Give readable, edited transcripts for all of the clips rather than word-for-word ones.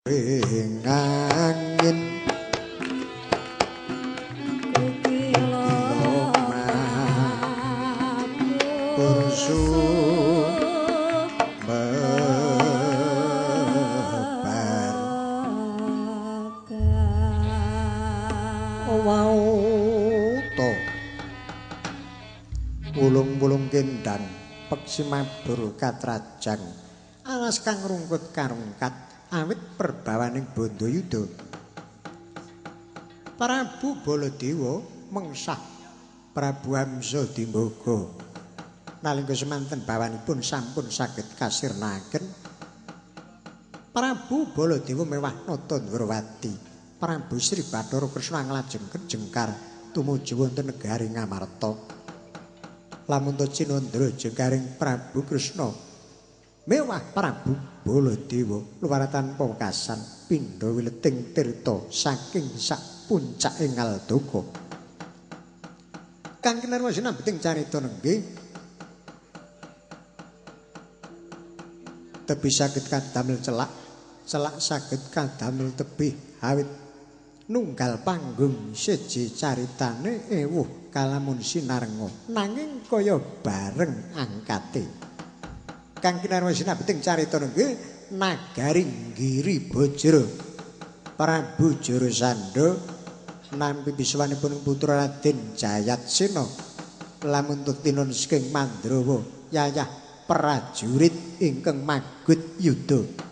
Ing angin kursu bebar wauta wulung-wulung kendang peksi mabur katrajang alas kang rungkut karungkat awit perbawaning Bandayuda. Prabu Baladewa mengsah Prabu Hamsa Dimboga nalika semanten bawanipun sampun saged kasirnaken. Prabu Baladewa mewah nata Ndrawati. Prabu Sri Bathara Kresna nglajengken jengkar tumuju wonten negari Ngamarta. Lamun ta cinandra jengkaring Prabu Kresna mewah Prabu Baladewa luwara tanpa wekasan pindha wileting tirta saking sak puncake Ngaldoka. Kang kinarma sinambeting carita nenggih tebih saged kadamel celak, celak saged kadamel tebih awit nunggal panggung seje caritane ewuh kalamun sinarenga nanging kaya bareng angkate. Kang kinarma sinambeting carita nenggih nagari Giri Bajra Prabu Jarasandha nampi biswanipun putra Raden Jayatsena lamun tetinun saking Mandrawa yayah prajurit ingkang magut yuda.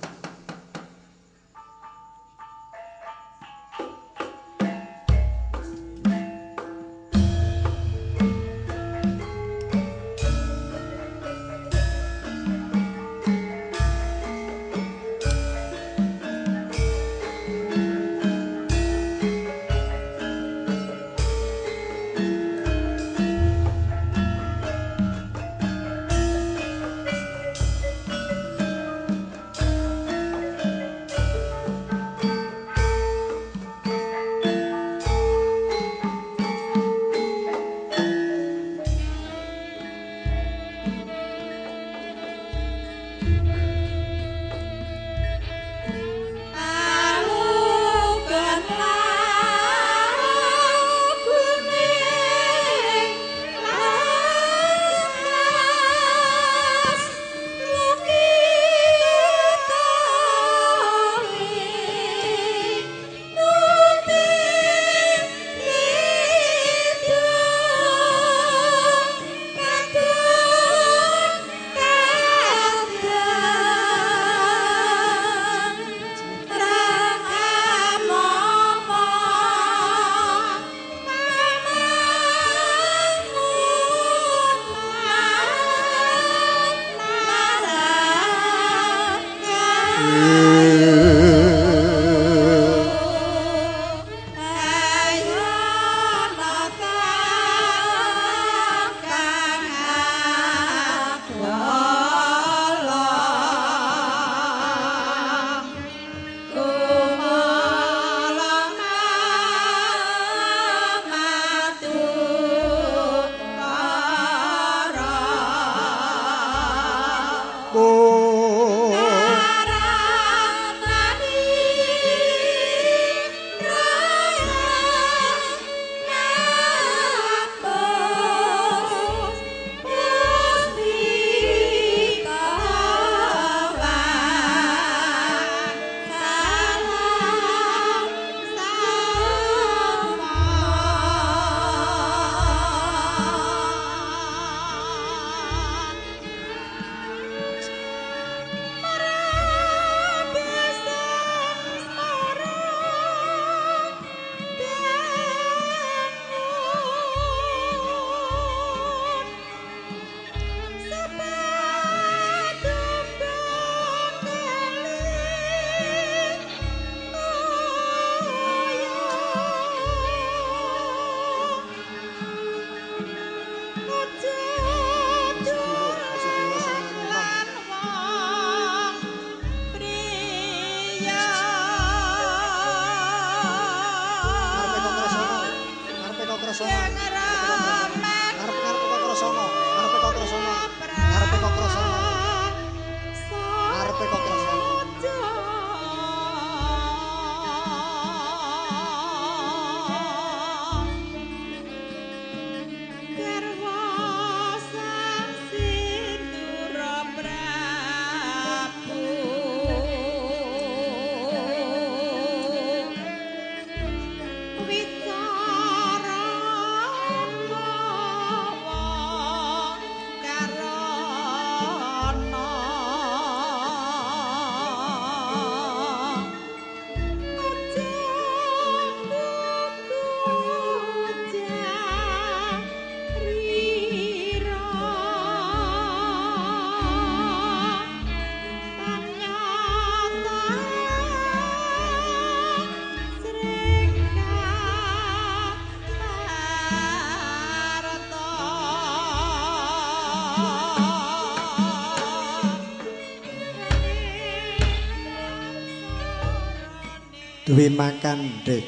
Duwe makandheh,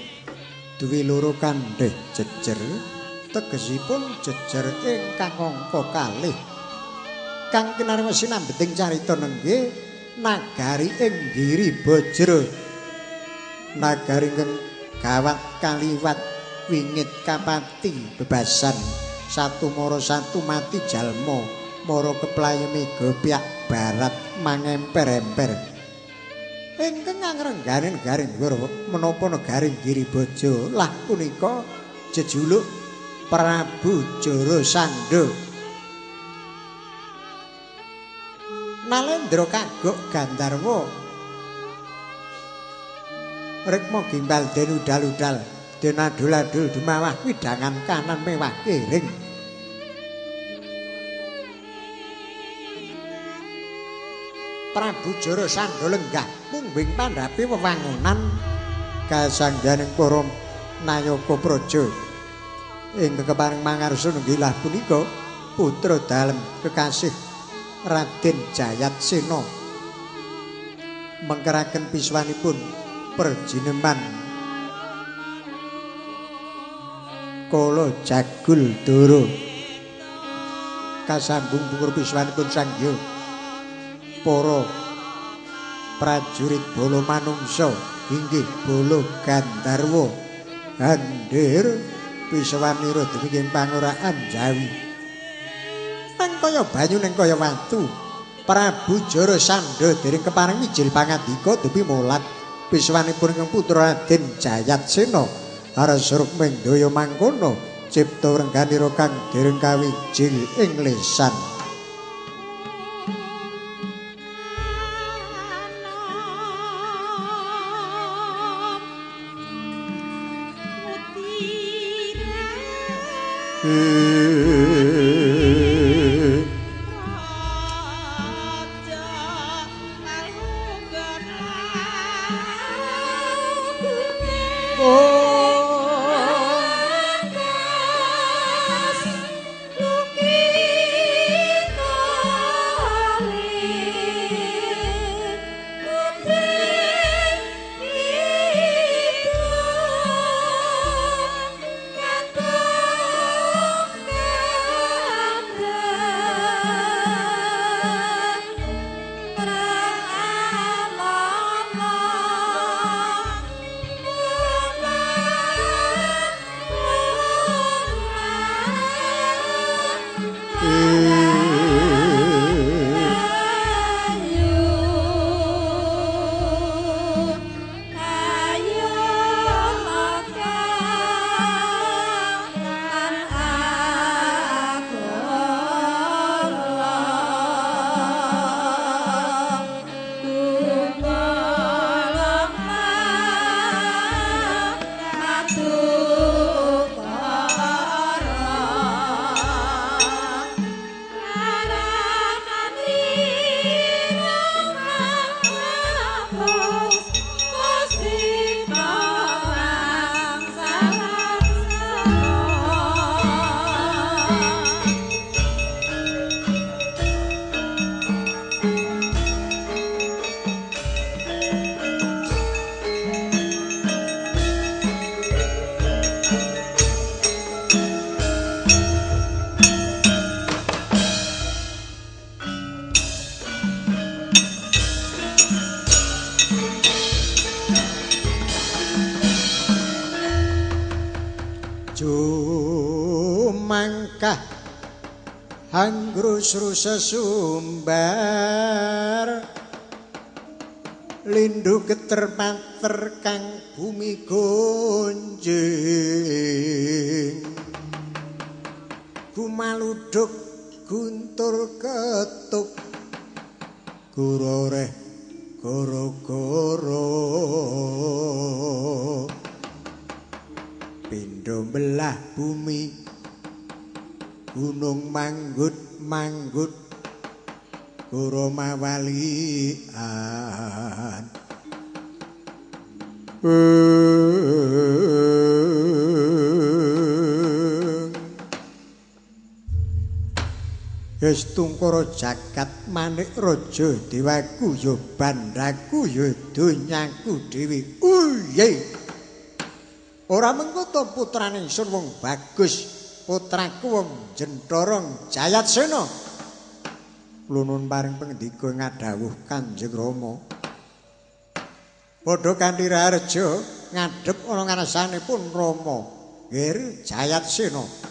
duwe loro kandheh jejer, tegesipun jejer ingkang angka kalih. Kang kinarma sinambeting carita nenggih nagari ing Giri Bajra. Nagari ingkang gawat kaliwat wingit kapati bebasan satu mara satu mati jalma mara keplayu mega pihak barat mangemper-emper. Ingkang ngrenggane negari dhuwur menapa negari Giri Baja lah punika jejuluk Prabu Jarasandha. Nalendra kagok Gandharwa rikma gimbal den udal-udal den adul-adul dumawah widangan kanan mewah kiring. Prabu Jarasandha lenggah mungging pandhape wewangunan kasangganing para nayaka praja. Ingkang kepareng mangarsa nenggilah punika putra dalem kekasih Raden Jayatsena mengkeraken piswanipun perjineman Kala Jagul Dara kasambung pungkur piswanipun sangya para prajurit bala manungsa inggih bala Gandharwa handir piswanira demikian pangoraan Jawi. Nang kaya banyu nang kaya watu Prabu Jarasandha dereng kepareng mijil pangandika dupi molat piswanipun ingkang putra Raden Jayatsena aras rukming daya mangkono cipta rengganira kang dereng kawijil ing lesan. Jumangkah hanggrus sesumbar lindu geter pater kang bumi gonjing gumaluduk guntur ketuk guroreh goro-goro pindho belah bumi gunung manggut-manggut goro mawalian. Ya tungkara jagat manik raja dewaku ya bandaku ya donyaku dhewe. Uye. Ora mengko to putrane ingsun wong bagus, putraku wong Jenthara Jayatsena. Kula nuwun paring pangendika ngadhawuh Kanjeng Rama. Padha kanthi raharja ngadhep ana ngarsanipun Rama Nggir Jayatsena.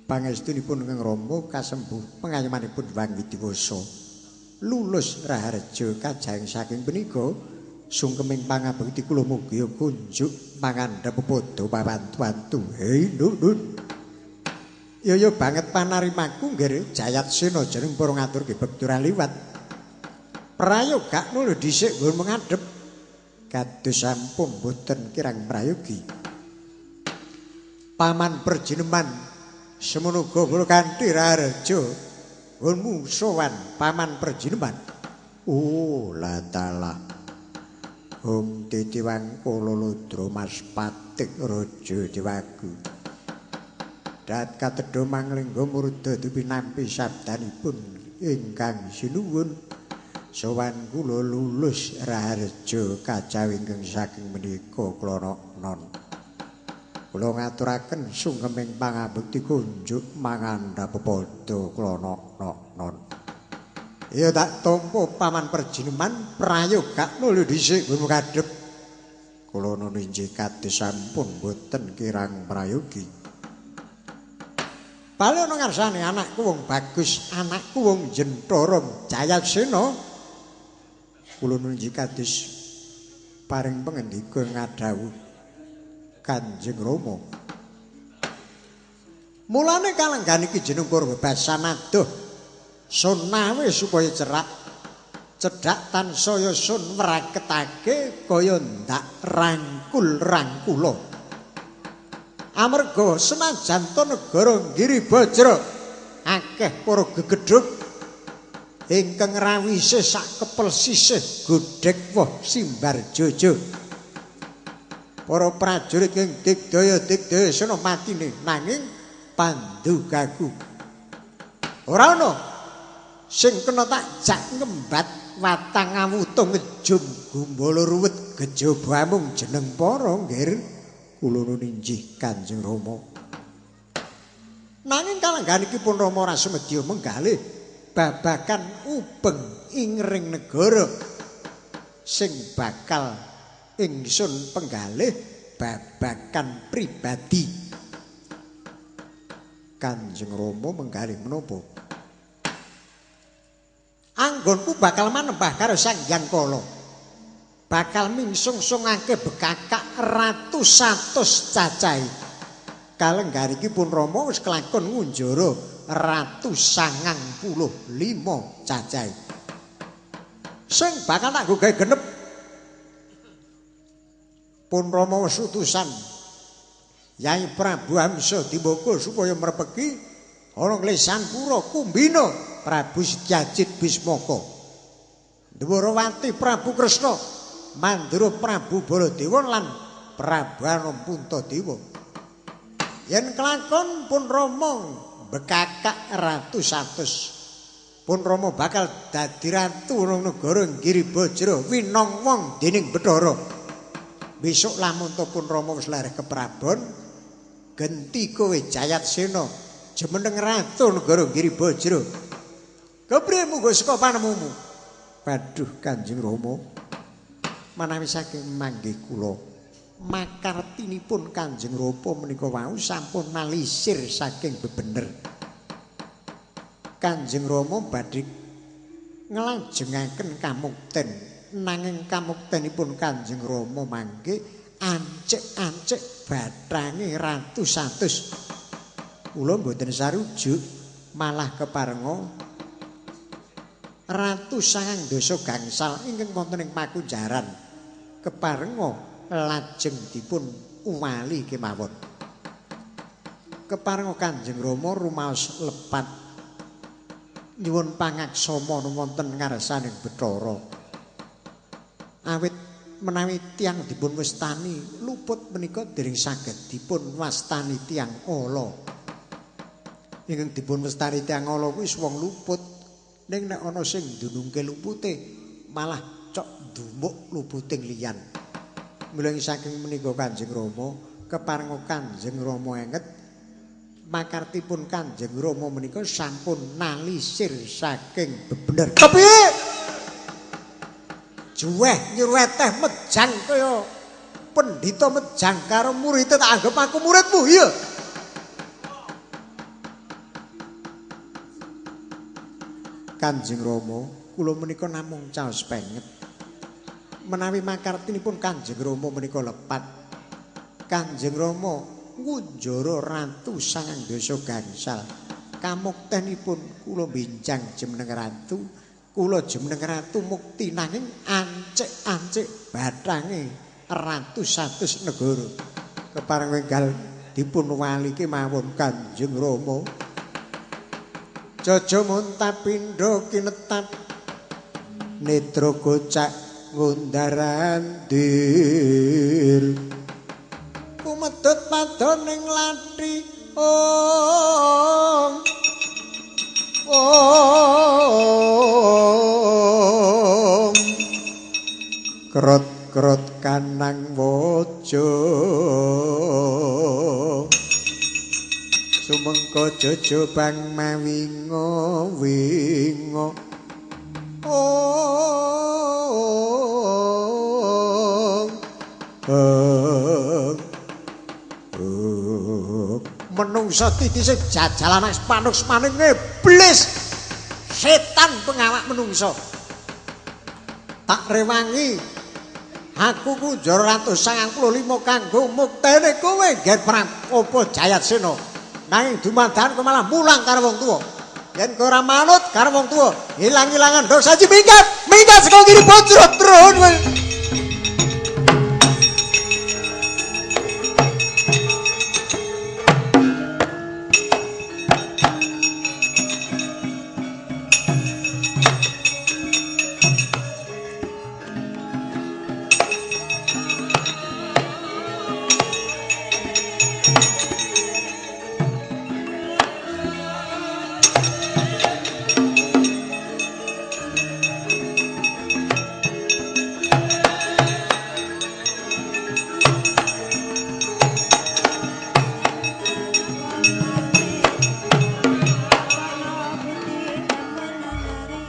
Pangestunipun Kang Rama kasembuh pengayomanipun Hyang Widiwasa. Lulus raharja kajahing saking punika sungkeming pangabekti kula mugi kunjuk mangandhap padha pawantu-wantu. Hei nduk. Ya ya banget panarimaku Nggir Jayatsena jeneng para ngaturke bekti ora liwat. Prayogakno lho dhisik nggon mengadhep. Kados sampun boten kirang prayogi. Paman perjineman semono uga kula kanthi raharja nggonmu sowan paman perjineman. Oh latala. Hum titiwang kula ludra Mas Patik raja dewaku. Dat katedha manglingga murda dipinampi sabdanipun ingkang sinuwun. Sowan kula lulus raharja kacawi ingkang saking menika klono-non. Kula ngaturaken sungkeming pangabekti kunjuk mangandhap pepadha klono-non. Ya tak tampa paman perjineman prayogakno lho dhisik nggon kadhep. Kula nuwun inggih kados sampun boten kirang prayogi. Bali ana ngarsane anakku wong bagus, anakku wong Jenthara Jayatsena. Kula nuwun inggih kados paring pangendika ngadhawuh Kanjeng Rama. Mulane kalenggan iki jeneng para bebasan adoh sonawe supaya cerak cedhak tansaya sun wraketake kaya ndak rangkul-rangkula. Amarga senajan to negara Giribajra akeh para gegedhug ingkang rawise sak kepel sisih godhek woh simbar jojo. Para prajurit ing digdaya-digdaya sena matine nanging pandugaku ora ana sing kena tak jak ngembat watang awutung ngejum gumbala ruwet gejaba amung jeneng para nggir. Kula nuwun inggih Kanjeng Rama. Nanging kalenggahan iki pun Rama ora sumedya menggalih babagan ubeng ingring negara sing bakal ingsun penggalih babagan pribadi. Kanjeng Rama menggalih menapa? Anggonku bakal manembah karo Sang Hyang Kala. Bakal mingsung-sungake bekakak ratus-atus cacahe. Kalenggar iki pun Rama wis kelakon ngunjara 195 cacahe. Sing bakal tak nggo gawe genep pun Rama wis utusan Yai Prabu Hamsa Dimoko supaya mrepeki ana lesan pura Kumbina Prabu Setyajid Bismaka. Dwarawati Prabu Kresna, Mandura Prabu Baladewa lan Prabu Anom Puntadewa. Yen kelakon pun Rama bekakak ratus-atus. Pun Rama bakal dadi ratu nang negara Giribajra winong wong dening Bathara. Besok lamun to pun Rama wis lereh keprabon, genti kowe Jayatsena jumeneng ratu negara Giribajra. Kepriye munggo saka panemumu? Waduh Kanjeng Rama, manawi saking manggih kula makartinipun Kanjeng Rama menika wau sampun nalisir saking bebener. Kanjeng Rama badhe nglajengaken kamukten, nanging kamuktenipun Kanjeng Rama mangke ancik-ancik bathange ratus-atus. Kula mboten sarujuk, malah keparenga ratu sangang dasa gangsal ingkang wonten ing pakunjaran keparenga lajeng dipun uwali kemawon. Keparenga Kanjeng Rama rumaos lepat nyuwun pangaksama wonten ngarsaning Bathara. Awit menawi tiyang dipun wastani luput menika dereng saged dipun wastani tiyang ala. Ingkang dipun wastani tiyang ala kuwi wong luput. Ning nek ana sing ndunungke lupute malah cok ndumuk luputing liyan. Mula saking menika Kanjeng Rama keparenga Kanjeng Rama enget makartipun Kanjeng Rama menika sampun nalisir saking bebener. Kepiye? Juweh nyruweteh mejang kaya pendhita mejang karo murid tak anggap aku muridmu. Iya. Kanjeng Rama, kula menika namung caos penget. Menawi makartinipun Kanjeng Rama menika lepat. Kanjeng Rama ngunjara ratu 9 gangsal. Kamuktenipun kula bincang jumeneng ratu, kula jumeneng ratu mukti nanging ancik-ancik bathange ratu 100 negara. Kepareng wenggal dipun walike mawon Kanjeng Rama. Jaja muntapindha kinetap netra gocak ngundarandir kumedhot padoning lathi ong ong krot-krot kanang waja sumengko jojo bang mawingo wingo ong ong menungsa titise jajalan panuk maning iblis setan pengawak menungsa tak rewangi aku kunjara 195 kanggo muktene kowe ngger Prakopa Jayatsena. Nanging dumadakan kowe malah mulang karo wong tuwa. Yen kowe ora manut karo wong tuwa, ilang-ilangan ndok saji minggat, minggat saka kiri bojrot trun kowe.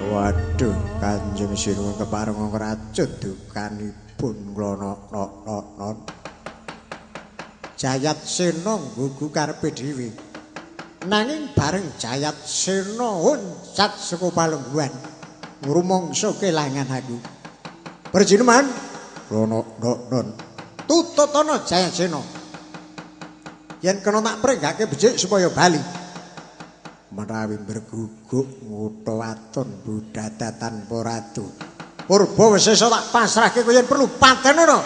Waduh, Kanjeng Sinuwun kepareng ngracun dukanipun nglono-no-non. Jayatsena nggugu karepe dhewe. Nanging bareng Jayatsena oncat saka palungguhan, ngrumangsa kelangan aku. Perjineman nglono-no-non. Tututana Jayatsena. Yen kena tak pringgake becik supaya bali. Menawi berguguk ngutha waton budada tanpa ratu. Purba wis iso tak pasrahke kowe yen perlu patenono.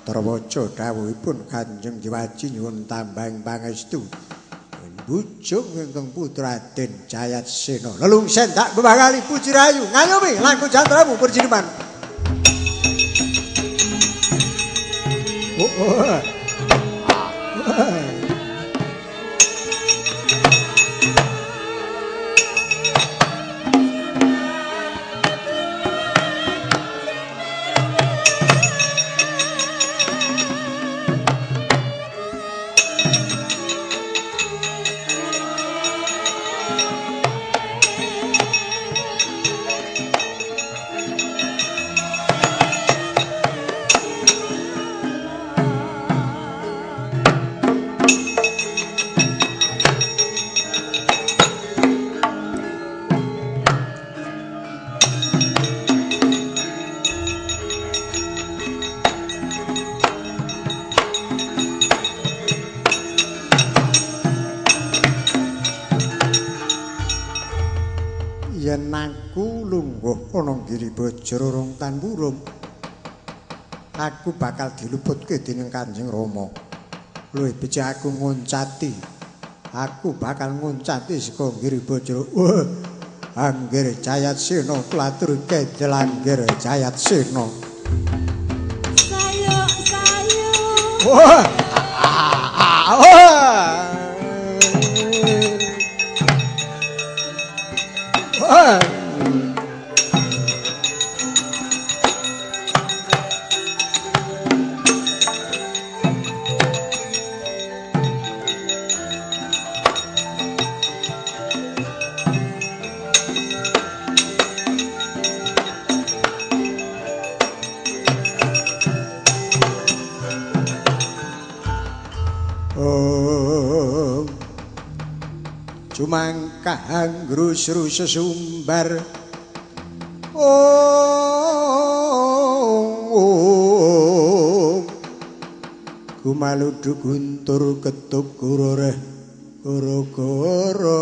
Trawaca dawuhipun Kanjeng Dewaji nyuwun tambahing pangestu. Bujung ingkang putra Raden Jayatsena. Lelungsen tak bebakali puji rayu ngayomi langkung jantramu perjineman. Oh, oh. Yen aku lungguh ana Giribajra rong tan wurung, aku bakal diluputke dening Kanjeng Rama. Luwih becik aku ngoncati. Aku bakal ngoncati saka Giribajra. Wah, Anggir Jayatsena klatur kendel Anggir Jayatsena. Sayo sayo. Wah. Wah. Jumangkah angrusru sesumbar. Oh, gumaludu guntur ketuk guroreh goro-goro.